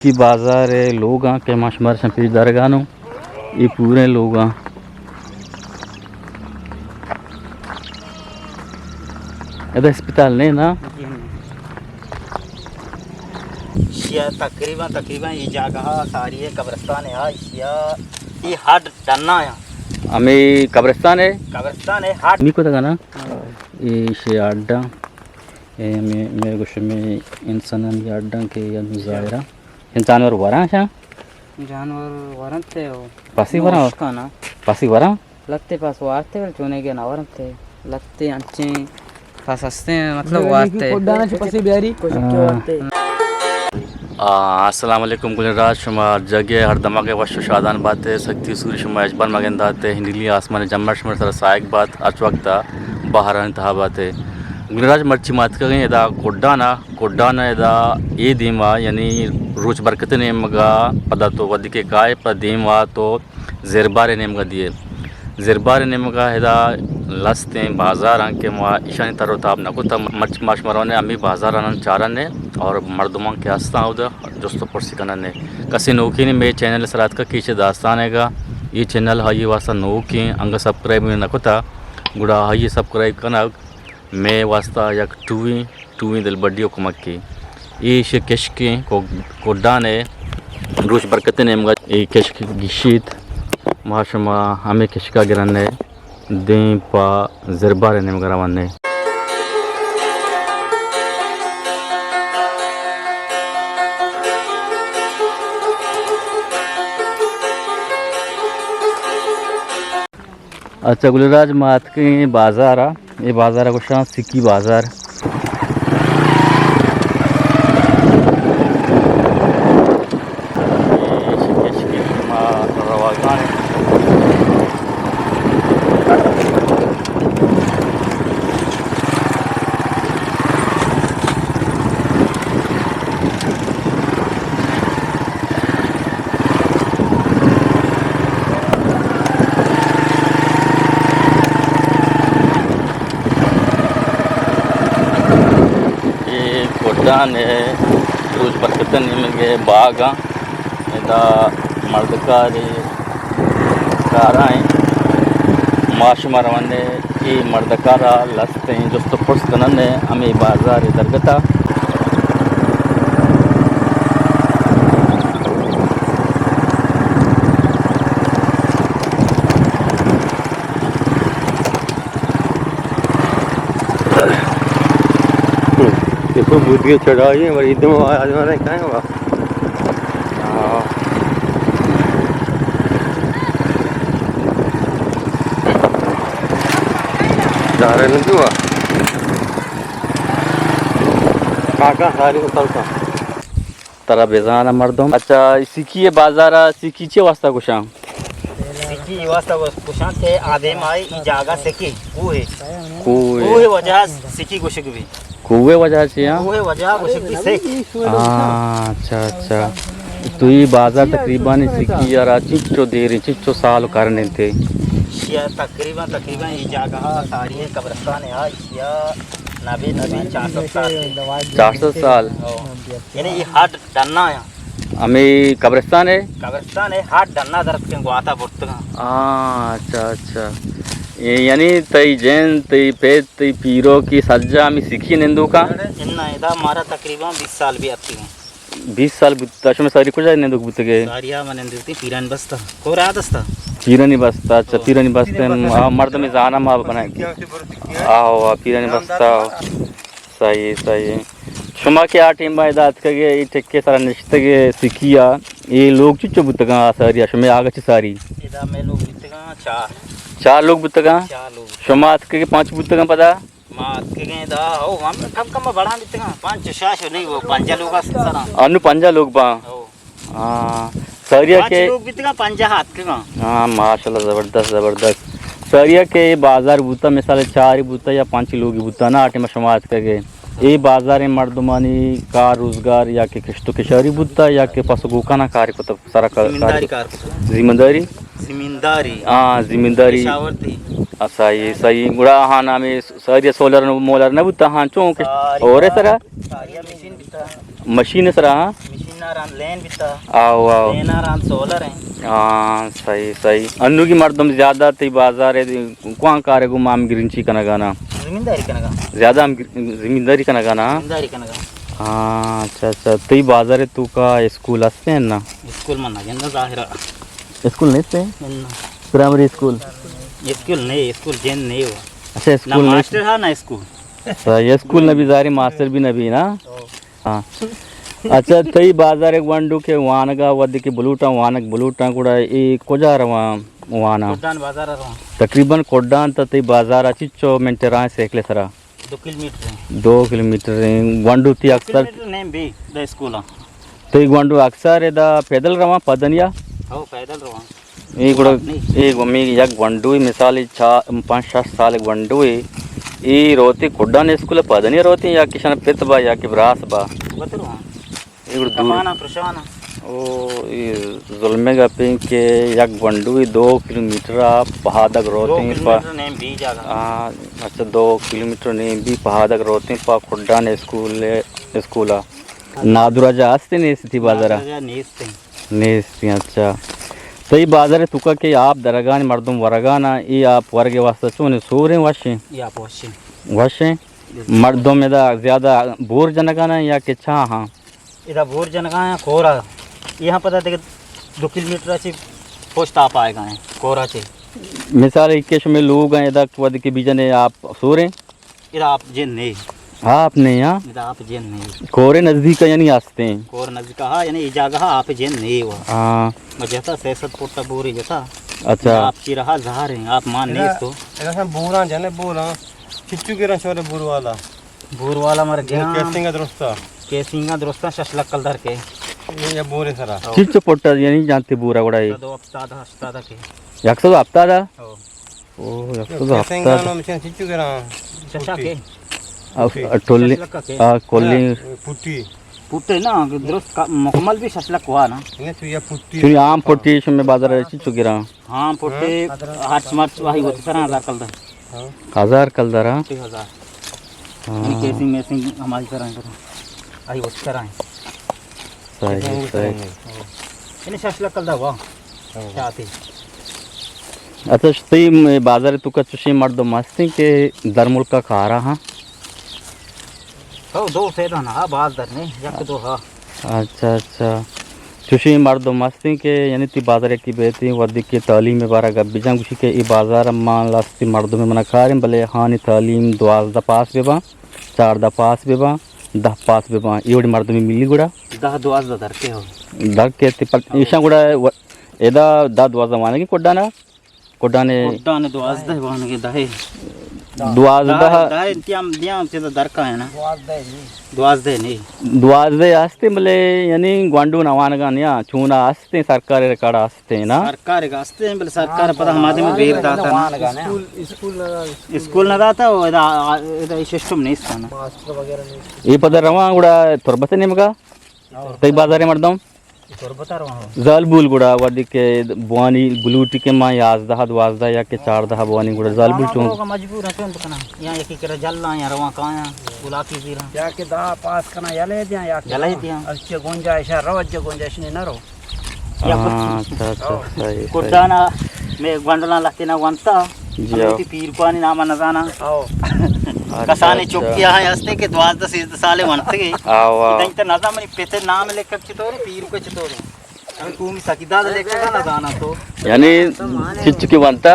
کی بازار ءِ لوگاں کہ ما شمارا شاں پیش دارگانوں، اے پوریں لوگاں۔ ادا اسپتال نہ نا؟ ایشی ءَ تقریباً، تقریباً اے جاگہ ءَ ساری ءَ قبرستان ءَ، ایشی ءَ اے ہڈ ڈنا ءَ۔ ہمے قبرستان ءَ؟ قبرستان ءَ ہڈ۔ می کتگ نا؟ ہاں۔ ایشی ہڈاں۔ اے ہمے، مئے گوش، ہمے انسانانی ہڈاں کہ انو ظاہر ءَ۔ اے جانور وراں شاں؟ جانور ورنت ءُ پسی وراں؟ پسی وراں؟ لتے پس وارتے، بل چونیں کہ نہ ورنت۔ لتے انچیں پس ہستیں، مطلب، وارتے۔ کڈانا چہ پسی بیاری؟ ہاں۔ آ، السلام علیکم گلیں راج، شما ہر جاگہ ہر دماغ وش و شادان باتے، سکتی سوری شما اجبار مگنداتے، ہنیلی آسمان جمر شمر سر سائق بات، اچ وقت بہارانی تہا باتے۔ گلیں راج، مرچی ماتکگیں ادا کڈانا، کڈانا ادا اے دیما، یعنی روچ برکت نیمگا پدا تو ودی کے کائے، پدا دیما تو زربار ءِ نیمگا دیئے۔ زربار ءِ نیمگا ادا لستیں بازاراں کہ ما ایشانی تر و تاب نہ کتا، مرچ ما شما رونے ہمے بازاراں چارنے اور مردماں کہ ہستاں اودا جست و پرسی کننے۔ کسے نوکینے مئے چینل سرا اتکا کہ چہ داستانے گا، اے چینل ہائی واسطہ نوکیں، انگا سبسکرائب نہ کتا، گڑا ہائی سبسکرائب کنگ مئے واسطہ یک ٹوئیں، ٹوئیں دلبڈی و کمکے۔ اے ایشی کشکیں کو-، کڈانے، روچ برکت نیمگا اے کشک گیشیت۔ ما شما ہمے کشکا گرنے، دیم پہ زربار نیمگا روانے۔ اچھا گل راج، ما اتکیں بازار ءَ، اے بازار ءَ گوشاں سکی بازار۔ اے کڈان ءِ روچ برکت نیمگ ءِ باگ ءَ ادا مردکارے کارائیں، ما شما روانے اے مردکارا لستیں جست و پرس کنن ءَ ہمے بازار ءِ درگتا۔ دیکھو، بودی چڑھائی ہے، ورنہ ادھر آدمی کہیں ہوا۔ ہاں۔ جا رہے نہیں ہوا۔ کاکا ساری اتر کا۔ ترا بزان مردم۔ اچھا، سکی بازار، سکی چے واسطہ گوشاں؟ سکی واسطہ گوشاں کہ آدم آئی ای جاگہ سکی، کوہ۔ کوہ۔ کوہ وجہ سکی گوشگ بھی۔ کوہ وجہ چے ہاں؟ کوہ وجہ گوشگ بھی سک۔ ہاں، اچھا، اچھا۔ تو یہ بازار تقریباً سکی یارا چنچو دیر، چنچو سال کرنے تھے؟ شیا تقریباً، تقریباً یہ جاگہ ساری قبرستان ہے، شیا نبی، نبی چار سو سال۔ چار سو سال؟ ہو۔ یعنی یہ ہڈ ڈنا ہے۔ ہمیں قبرستان ہے؟ قبرستان ہے، ہڈ ڈنا درتکیں گواتا برتگاں۔ ہاں، اچھا، اچھا۔ یہ یعنی تئی جن، تئی پت، تئی پیرو کی سجا ہمیں سکی نندوکا؟ انہ ادا مارا تقریباً بیس سال بھی آتی ہیں۔ بیس سال بوتا، شما ساری کجا نندوک بوتگے؟ ساری آ من نندوک تھی پیرانی بستا۔ کورا دستا؟ پیرانی بستا، اچھا، او۔ پیرانی بستا، آ، مردم زانا ما بنا۔ آو، آ، پیرانی بستا۔ صحیح، صحیح۔ شما کہ آ ٹیم ءَ ادا اتکگے، اے ٹکے سرا نشتگے سکی ءَ، اے لوگ چچو بوتگاں آ ساری ءَ؟ شمے آگہ چہ ساری؟ ادا مئے لوگ بوتگاں چار۔ چار لوگ بوتگاں؟ چار لوگ۔ شما اتکگے پنچ بوتگاں پدا؟ ما اتکگیں ادا، او، ہم کم کم بڑا بوتگاں، پنچ شش نہیں، وہ پنجا لوگ است سرا۔ انو پنجا لوگ باں؟ او۔ ہاں، ساریا پنچ کے لوگ بیتگاں، پنجاہ اتکگاں۔ ہاں، ماشاءاللہ، زبردست، زبردست۔ ساریا کے بازار بوتا، مثال چار بوتا یا پنچ لوگ بوتا نا، آ ٹائم شما اتکگے۔ اے بازار مردمانی کار روزگار یا کہ کشت و کشاری بوتا یا کہ پس و گوکانا کار کتا، سرا کار، زمینداری کار کتا۔ زمینداری؟ زمینداری۔ ہاں، زمینداری۔ کشاورزی۔ آ، صحیح، صحیح۔ گڑا ہاں نامے ساریا سولر مولر نہ بوتا، ہاں، چون کہ ساری اور سرا؟ ساریا مشین بوتا۔ مشین سرا، ہاں؟ مشین لین بیتا۔ آو، آو۔ لین آران سولر ہیں۔ ہاں، صحیح، صحیح۔ انو کی مردم زیادہ تئی بازار ہے، کوان کارے گو مام گرنچی کنگانا؟ زمینداری کنگا۔ زیادہ ہم گر-، زمینداری کنگانا؟ زمینداری کنگا۔ ہاں، اچھا، اچھا۔ تئی بازار ہے تو کا اسکول ہستے ہیں نا؟ اسکول من نہ گندہ ظاہرہ۔ اسکول نہیں سے؟ نہ۔ پرائمری اسکول؟ اسکول نہیں، اسکول جن نہیں ہوا۔ اچھا، نہ اسکول نہیں۔ ماسٹر ہا، نہ اسکول۔ صحیح، اسکول نہ بھی ظاہر ہے، ماسٹر بھی نہ بھی نا؟ ہاں۔ اچھا، تئی بازار ء گونڈو کہ وانگ ء ودی کہ بلوٹاں، وانگ بلوٹاں گڑا اے کجا رواں واناں؟ کڈان بازار ء رواں۔ تقریباً کڈان تا تئی بازار ء چچو منٹ راہ سائیکل ء سرا؟ دو کلومیٹر ہیں۔ دو کلومیٹر ہیں۔ گونڈو تی دو اکثر کلومیٹر نہیں بھی، دا اسکول آ۔ تئی گونڈو اکثر ادا پیدل رواں پدنیا؟ ہو، پیدل رواں۔ اے گڑا، اے گمی یک گونڈوے، مثال چا-، پنچ شش سال گونڈوے، اے روتی کڈان اسکول پادنی روتی یا کشان پت با یا کہ براس با؟ وتر ہاں۔ اے گڑا دور۔ کمانا پرشانا۔ او، اے ظلمے گپیں کہ یک گونڈوے دو کلومیٹر آ پہادگ دو روتی پا۔ کلومیٹر نیم بی جاگہ۔ آ، اچھا، دو کلومیٹر نیم بی پہادگ روتی پا کڈان اسکول، اسکولا۔ نادراجا ہستی نیستی بازارا؟ نادراجا نیستی۔ نیستی، اچھا۔ تئی بازار توکا کہ آپ درگان مردم ورگانا، ای آپ ورگ واسطہ چون سوریں وشیں؟ ای آپ وشیں۔ وشیں؟ بالکل۔ مردم ادا زیادہ بور جنگانا یا کہ چاہاں؟ ادا بور جنگا ہیں کورا۔ یہاں پتہ دیکھ دو کلومیٹر اچھی پوسٹ آپ آئے گا ہیں کورا چے۔ مثال ایک کہ شمے لوگ ہیں ادا ودی کے بیجنے آپ سوریں؟ ادا آپ جن نہیں۔ آپ نہیں، ہاں؟ ادا آپ جن نہیں۔ کورے نزدیک یعنی ہستے ہیں۔ کور نزدیک ہا، یعنی اے جاگہ آپ جن نہیں ہوا۔ ہاں۔ مجھتا سیاست پورتا بوری جتا۔ اچھا۔ آپ چی رہا زہر ہیں، آپ مان نہیں تو۔ ادا ہم بوراں جنے بوراں۔ چچو گرا شور بور والا۔ بور والا مر گیا۔ کیسنگا درستا۔ کیسنگا درستا شش لک کل در کے۔ یہ بورے سرا۔ چچو پورتا یعنی جانتے بورا گڑا ہے۔ دو ہفتہ دا، ہفتہ دا کے۔ یک سو ہفتہ دا؟ ہو۔ او، یک سو ہفتاد۔ کیسنگانو مچن چچو گران؟ چشا پٹی۔ کے؟ آ، پٹی۔ ٹولی، شش لک کے؟ آ، کولی۔ نہ، پٹی۔ پٹی نا، درست کا-، مکمل بھی شش لک ہوا نا۔ نہیں، تو یہ پٹی۔ تو یہ عام پٹی شمے بازار ہے، چچو گران؟ ہاں، پٹی ہاں۔ ہرچ مرچ وہی ہوتی سر ہزار کلدار۔ ہاں۔ ہزار کلدار، ہاں؟ پٹی ہزار۔ ہاں۔ یعنی کیسنگ میسنگ ہماری طرح ہے۔ آئی ہوتی سر ہیں۔ صحیح، صحیح۔ یعنی شش لک کلدار ہوا۔ ہاں۔ چاہتے۔ اچھا، تئی بازار توکا چشیں مردم ہستیں کہ در ملکا کارا ہاں؟ ہو، دو سیدان ہا، باز در نے، یک دو ہا۔ اچھا، اچھا۔ چشیں مردم ہستیں کہ یعنی تئی بازار کی بیتیں، وردی کے تعلیم بارا گپ بجان، گوشی کہ ای بازار مان لاستی مردم منا کاریں، بلے ہانی تعلیم دوازدہ پاس بباں، چاردہ پاس بباں، دہ پاس بباں، ای وڑی مردمی ملی گڑا؟ دہ دوازدہ درکے ہو۔ درکے تی پت-، ایشاں گڑا و-، ادا دہ دوازدہ وانگی کڈانا؟ کڈانے؟ کڈانے دوازدہ وانگی دہ۔ دوازدہ؟ دہ، دہ انتیام دیاں چیزا درکا ہے نا؟ دوازدہ نہیں۔ دوازدہ ہستے بلے یعنی گوانڈو نہ وانگا نیا، چونا ہستے سرکار ریکارڈ ہستے نا؟ سرکار کا ہستے بلے سرکار پتہ ہما دے میں بیر داتا نا۔ اسکول، اسکول نہ داتا۔ اسکول نہ داتا، وہ ادا، ادا سسٹم نہیں تھا نا۔ ماسٹر وغیرہ نہیں۔ یہ پتہ رواں گڑا تربت نیمگا؟ تئی بازارے مردم؟ تربت رواں۔ زالبول گڑا وردی کہ بوانی بلوٹی کہ ما یازدہ، دوازدہ یا کہ چاردہ بوانی گڑا زالبول چون؟ مجبور ہیں، چون بکنا؟ یا یکی کرا جلا یا رواں کایا، بلاکی زیرا۔ یا کہ دا پاس کنا یلے دیاں یا کہ یلے دیاں۔ اچھے گنجائش ہے، رو اچھے گنجائش نہیں نہ رو۔ یا ہاں، اچھا، اچھا، صحیح، صحیح۔ کڈانا میں گونڈلاں لکینا ونتا، جی، ہمے ہاں۔ تی پیرکوانی نام نزانا۔ ہاں۔ اچھا، کسانی اچھا۔ چکی آئے ہستے کہ دوازدہ سیزدہ سالے ونتگے۔ ہاں، واہ۔ دنت نزا منی پتے نام لکھک چطورے، پیرکو چطورے؟ ہمے قومی سکیداد لکھک نزانا تو۔ یعنی چچکی ونتا؟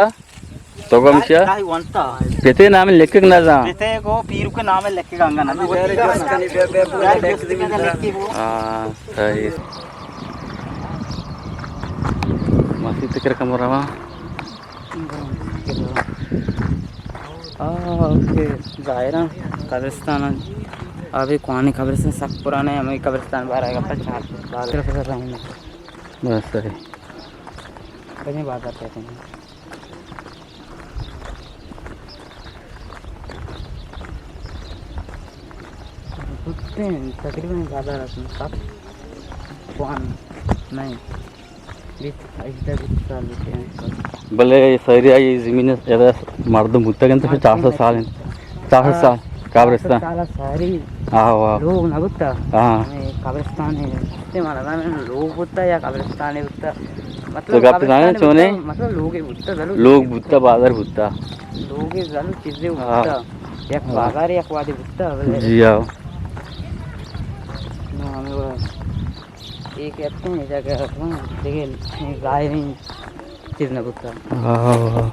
تو گم کیا؟ داہی ونتا۔ پتے نام لکھک نہ زان۔ پتے کو پیرو کے نام لکھک انگا نہ۔ ہاں، صحیح۔ مسیت کر کم رہا۔ آ، اوکے، ظاہرا قبرستان۔ ابھی کوانی قبرستان سک پرانے، ہمیں قبرستان بارہ کا پچاس۔ بس صحیح۔ کہیں بازار کہتے ہیں۔ بوتیں تقریباً زیادہ رسم کپ کوان نہیں، بیست، ہژدہ بیست سال بیتے ہیں۔ بلے ساری آئی زمین ادا مردم بوتگ انت، چار سد سال انت۔ چار سد سال قبرستان۔ چار سد سال ساری آہو، آہو۔ لوگ نہ بوتا۔ ہاں۔ ہمیں قبرستان ہے، تے مانا نہ لوگ بوتا یا قبرستان ہے بوتا؟ مطلب تو گپ زانے قبرستان چونے؟ بوتا، مطلب لوگ بوتا، ضرور لوگ بوتا، بازار بوتا۔ لوگ ضرور چیزیں ہاں۔ بوتا۔ یک ہاں۔ بازار یک وادی بوتا، بلے جی ہاں۔ نو ہمیں وہ ایک اتنے جگہ دیکھے ظاہر ہی چیز نہ بوتا۔ ہاں، ہاں۔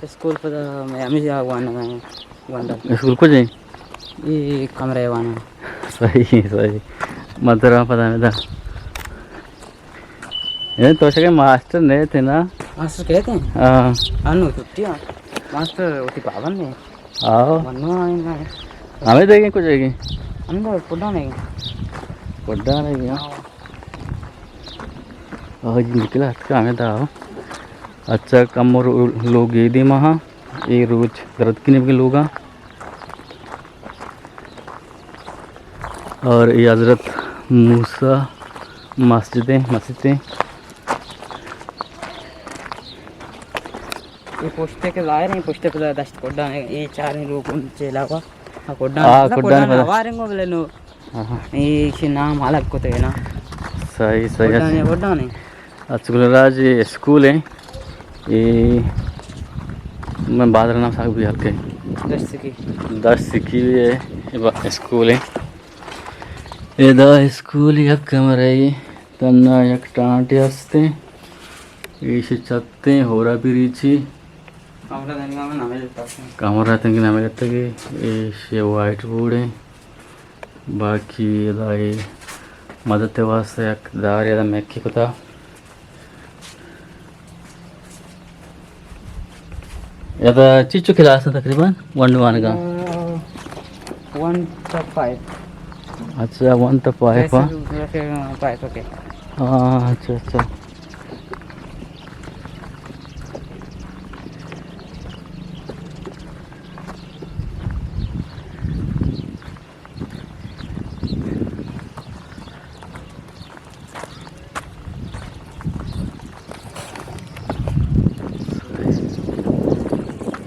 اسکول پدا میں ہمیشہ وانگ ءَ آں، گونڈل۔ اسکول کجا ایں؟ اے کمرہ وانگ ءَ آں۔ صحیح، صحیح۔ من ترا پدا ہمے دا۔ اے تو شکے ماسٹر نہ ات نا؟ ماسٹر کئے ات؟ ہاں۔ انو چھٹی آں۔ ماسٹر وتی پابند ایں۔ آؤ۔ منو آئیں گا۔ ہمے دیگیں کجا گئے؟ ہمے دا پڈانے گئے۔ پڈانے گئے۔ ہاں۔ آج نکلا اتکا ہمے دا۔ اچھا، کم رو-، لوگ اے دیما ہاں۔ اے روچ درد کی نمکے لوگاں۔ اور اے حضرت موسی مسجد ایں، مسجد ایں۔ اے پشتے کہ ظاہر ایں، پشتے پدا دشت کڈان ایں، اے چاریں لوگ ان چے علاوہ۔ ہاں، کڈان، آ، نہ، کڈان کڈان پدا۔ ہواریں گو بلے نو۔ ہاں، ہاں۔ اے ایشی نام الگ کتے نا۔ صحیح، صحیح، کڈان اچھا۔ اے کڈان ایں۔ اچھا، گل راج اے اسکول ایں۔ اے من بازار نام ساگ بھی ہلکے۔ دشت سکی۔ دشت سکی بھی اے، اے با-، اسکول ایں۔ ادا اسکول یک کمرہ ایں، تنا یک ٹانٹے ہستیں۔ ایشی چھتیں، ہورا بھی ریچی۔ کمرہ دنگا من نامے لتاں۔ کمرہ تنگی نامے لتگی، ایشی وائٹ بورڈ ایں۔ باقی ادا اے مدد ءِ واسطہ یک دارے ادا میکی کتا۔ ادا چیچو کلاس ایں تقریباً؟ ون ٹو وان کا؟ آ، ون ٹو فائیو۔ اچھا، ون ٹو فائیو۔ جیسے ہاں؟ فائیو، اوکے۔ ہاں، اچھا، اچھا۔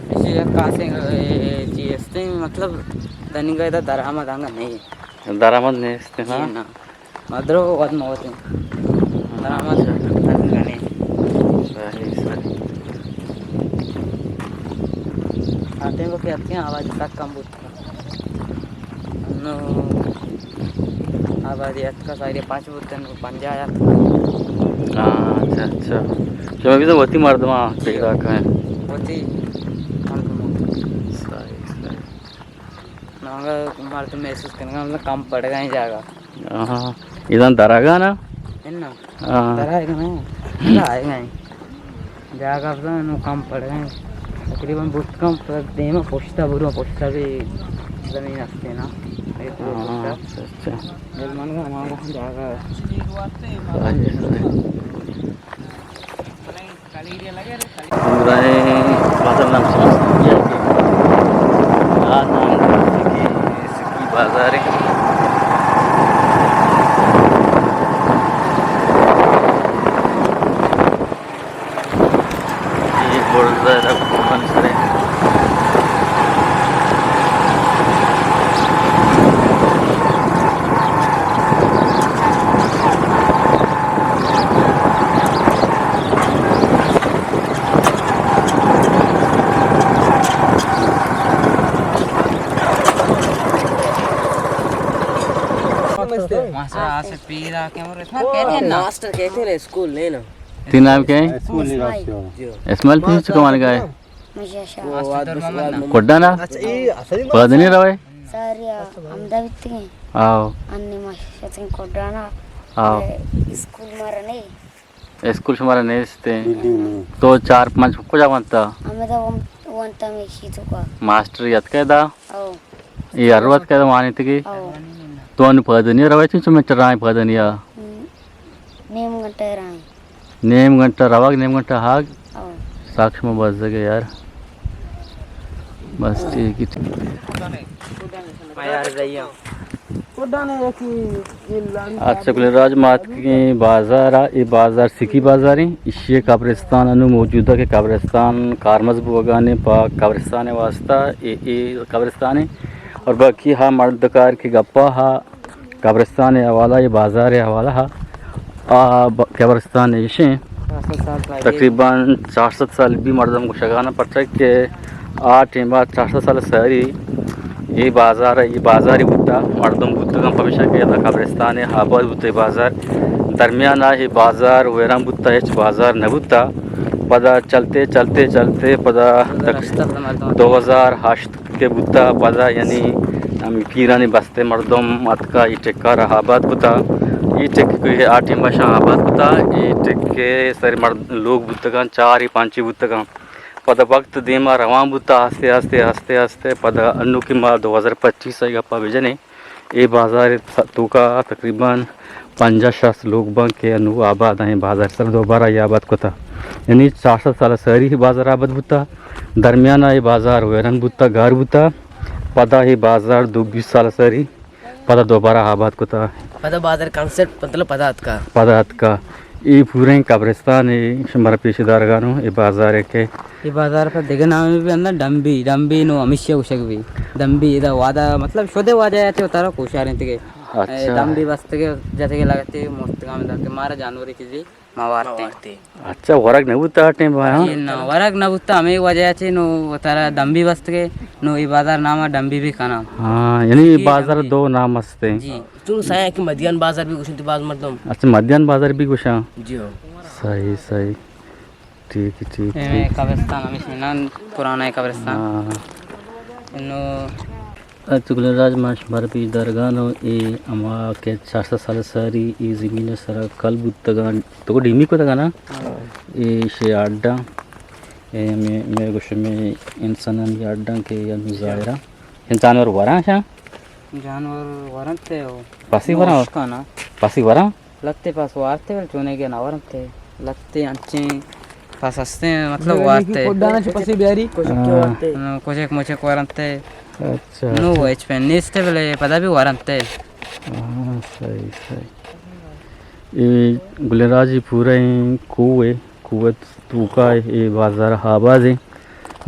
ایشی یک خاصیں، اے، اے، چی ہستیں، مطلب، دنیگا ادا درآمد انگا نہیں۔ درآمد نہیں ہستیں، جی ہاں۔ نا۔ مدرو وت موتیں۔ درآمد اچھا۔ دنیگا نہیں۔ صحیح، صحیح۔ آتے وقت اتکیں آواز تک کم بوت۔ انو آبادی اتکا ساری پانچ بوتن، پنجاہ اتکا۔ ہاں، اچھا، اچھا۔ شما بھی تو وتی مردم آ جی۔ پیدا کہیں۔ وتی مردم۔ صحیح، صحیح۔ نانگا مردم محسوس کرنگا، مطلب کم پڑ گئے جاگہ۔ ہاں، اذن درگا نا؟ انا۔ ہاں۔ درائے گا نا؟ درائے گا۔ جاگہ بزاں نو کم پڑ گئے۔ تقریباً بہت کم پر دیما پشتا برو، پشتا بھی زمین ہستے نا۔ اے تو ہاں، پشتا۔ اچھا، اچھا۔ دل من گا ہمارا جاگہ۔ صحیح، صحیح۔ پورا ایں بازار نام سمجھ کیا کہ آ نام سکی، سکی بازار ایں۔ اے بڑزا رب من سرے۔ ماسٹر آ سے پیرا کہ ہمارے اتنا کہتے ہیں نا۔ ماسٹر کہتے ہیں اسکول نہیں نا۔ تین نام کیا ہے؟ اسماعیل۔ اسماعیل پیچھے چکا مان گئے۔ ماشاءاللہ۔ کڈانا؟ پدنی روے؟ ساریا ہمدا بیتگیں۔ آو۔ انی ما شتیں کڈانا۔ آو۔ اسکول مارا نہیں۔ اسکول شمارا نیست۔ بلڈنگ نہیں۔ تو چار پنچ کجا وانتا؟ ہمدا وانتا میں شیتو کا۔ ماسٹر یت کہدا؟ آو۔ یہ ہر وقت کہدا وانی تگی؟ آو۔ تو ان پدنی روے چنچو میں چرائیں پدنی آ؟ ہم۔ نیم گھنٹہ رائیں۔ نیم گھنٹہ روگ، نیم گھنٹہ ہاگ۔ او۔ ساک شما بزگ یار۔ بس ٹھیک ہے۔ اچھا، گل راج مات کی بازار، یہ بازار سکی بازار ہیں۔ ایشی قبرستان انو موجودہ کہ قبرستان کارمز بوگانے پا قبرستان واسطہ، اے، اے قبرستان ہے۔ اور باقی ہا مردکار کہ گپا ہا قبرستان حوالہ یا بازار حوالہ ہا، آ ب-، قبرستان ایشیں۔ چار سد سال پیدی۔ تقریباً چار سد سال بی مردم گوشگانا، پرچہ کہ آ ٹیما چار سد سال ساری اے بازار، اے بازاری بوتا، مردم بوتگاں، پمیشا کہ ادا قبرستان آباد بوتا، اے بازار درمیان آ، اے بازار ویران بوتا، ہچ بازار نہ بوتا۔ پدا چلتے، چلتے، چلتے پدا دو ہزار ہشت تک کہ بوتا، پدا یعنی ہمے پیرانی بستے مردم اتکا، اے ٹکا را آباد کتا۔ اے ٹک کہ آ ٹیما شاں آباد کتا، اے ٹک سر مرد لوگ بوتگاں، چار ای پنچ ای بوتگاں۔ پدا وقت دیما روان بوتا، آستے، آستے، آستے، آستے۔ پدا انو کہ ما دو ہزار پچیس ء گپا بجنیں، اے بازار س-، توکا تقریباً پنجاہ شست لوگ بنت کہ انو آباد ایں، بازار سر دوبارہ ای آباد کتا۔ یعنی چار سد سال ساری بازار آباد بوتا، درمیان ء اے بازار ویران بوتا، گار بوتا، پدا اے بازار دو بیست سال ساری پدا دوبارہ آباد کتا۔ پدا بازار کانسپٹ مطلب پدا اتکا۔ پدا اتکا۔ اے پوریں قبرستان اے شمارا پیش دارگانوں، اے بازار اے کہ اے بازار پر دگہ نامے بی اندر ڈمبی، ڈمبی نو ہمیشہ گوشگ بی۔ ڈمبی ادا واجہ، مطلب شدے واجہ آتے وتارا کوشارینتگے۔ اچھا۔ اے ڈمبی بستگے، جتگے لگتے، مستگاں داتے، مارا جانوری چیزی ما وارتے۔ اچھا، ورگ نہ بوتا آ ٹیم با، ہاں؟ جی نہ، ورگ نہ بوتا، ہمے وجہ چے نو وتارا ڈمبی بستگے، نو اے بازار ناما ڈمبی بی کنا۔ ہاں، یعنی اے بازار ڈمبی۔ دو نام ہستے۔ جی۔ تو سائیں کہ مدیان بازار بی گوشنت باز مردم۔ اچھا، مدیان بازار بی گوشاں۔ جی ہاں۔ صحیح، صحیح۔ ٹھیک ہے، ٹھیک، اے ٹھیک۔ قبرستان ہمیش نام پرانا اے قبرستان۔ ہاں۔ انو اچھا گلیں راج، ما شمارا پیش دارگانوں، اے ہما کہ چار سد سال ساری اے زمین سرا کل بوتگاں، تو ڈیمی کتگاں نا؟ ہاں۔ اے شے اڈاں، اے مے، مے گوشے مے انسانانی اڈاں کہ انو ظاہرا۔ اے جانور وراں شاں؟ جانور ورنتے ہو۔ پسی وراں؟ پسی وراں؟ لتے پس وارتے، بل چونے گیا نہ ورنتے۔ لتے انچیں پس ہستیں، مطلب وارتے۔ کڈانا چہ پسی بیاری؟ ہاں۔ کچک مچک ورنتے۔ اچھا، نو اچھا۔ ہچ پین نیستے، بلے پدا بھی ورنتے۔ ہاں، صحیح، صحیح۔ اے گلیں راجی پورا ایں کوہ اے، کوہ توکا اے، اے بازار آباد ایں۔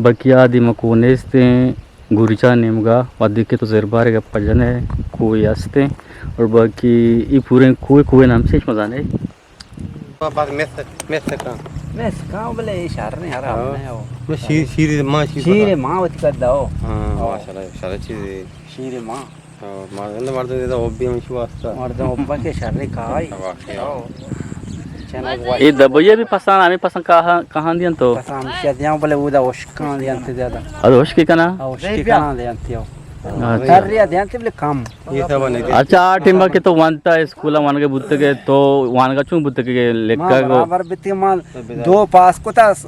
باقی آ دیما کوہ نیستیں، گوریچا نیمگا، وھدے کہ تو زربار گپ جنے، کوہ ہستیں۔ اور باقی اے پوریں کوہ، کوہ نام چیش مزانے؟ بس مس، مس کاں۔ مس کاں بلے اے شہر نے یار، ہاں۔ ہم نے ہو۔ بس شیر، شیر ماں، شیر شیر پتا۔ ماں وتی کدا ہو۔ ہاں، ہاں۔ ماشاءاللہ، شر چیز ہے۔ شیر ماں۔ ہاں، مردم، مردم دیتا ہو بھی ہم شو واسطہ۔ مردم اوپا کے شر کائی۔ واقعی۔ ہاں۔ چنا گوا-، اے دبیا بھی پسان، ہمیں پسان کہاں، کہاں دیاں تو؟ پسان شدیاں بلے وہ دا اشکان دیاں تے زیادہ۔ اد اشکی کنا؟ ہاں، اشکی کنا دیاں تے ہو۔ اچھا۔ تر ریا دیاں تے بلے کم۔ اچھا، آ ٹیم کہ تو وانتا اسکول وانگے بوتگے، تو وانگا چون بوتگے لکھا ما گو؟ برابر بیتگے، ما دو پاس کتا، س-،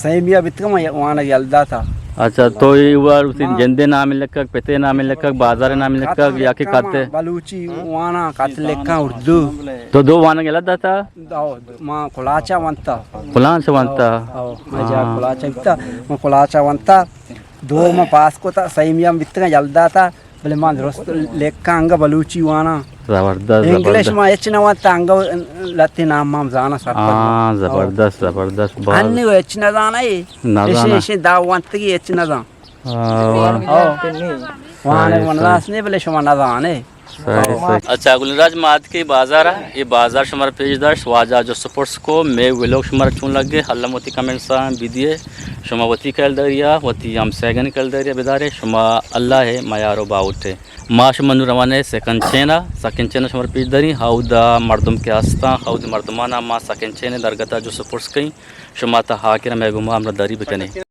سیمیا بیتگے، ما وانگ یل داتا۔ اچھا، تو اے وار اسی ما جندے نام لکھک، پتے نام لکھک، بازار نام لکھک، خط یا کہ لکھاں ما کتے؟ بلوچی وانا، خط لکھاں اردو۔ تو دو وانگ یل داتا؟ دو، ما کلاچا وانتا۔ کلاچا وانتا؟ او، او، ما جا ہاں۔ کلاچا بیتا، ما کلاچا وانتا۔ دو ما پاس کتا، سیمی ہم بیتگاں، یل داتا، بلے ما درست لکھاں انگا بلوچی وانا۔ زبردست، انگلش زبردست۔ ما ہچ نہ وانتا، انگا لتے نام ما زانا سرپد۔ ہاں، زبردست، زبردست، باز۔ انی ہچ نہ زانا اے۔ نہ زانا۔ اشی، اشی دا وانتگی ہچ نہ زان۔ ہاں، واہ۔ او۔ وانا صحیح، من صحیح۔ راس نے بلے شما نہ زانے۔ صحیح، صحیح۔ اچھا، گلیں راج ما اتکیں بازار ء۔ اے بازار شمارا پیش داشت، واجہ جو سپورٹس کو، مے ویلوگ شمارا چون لگے، الم وتی کمنٹس ء بدیے۔ شما وتی کلداریا، وتی ہمسایگانی کلداریا بدارے، شما اللہ ء میار و باہوٹ ء۔ ما شما نوں روان ء سیکنڈ چین ء، سیکنڈ چین ء شمارا پیش داریں، ہاودا مردم کہ ہستاں، ہاودی مردمانا ما سیکنڈ چین ء درگت ء جو سپورٹس کئیں، شما تا ہاکر ء مئے گوما ہمراہ داری بکنے۔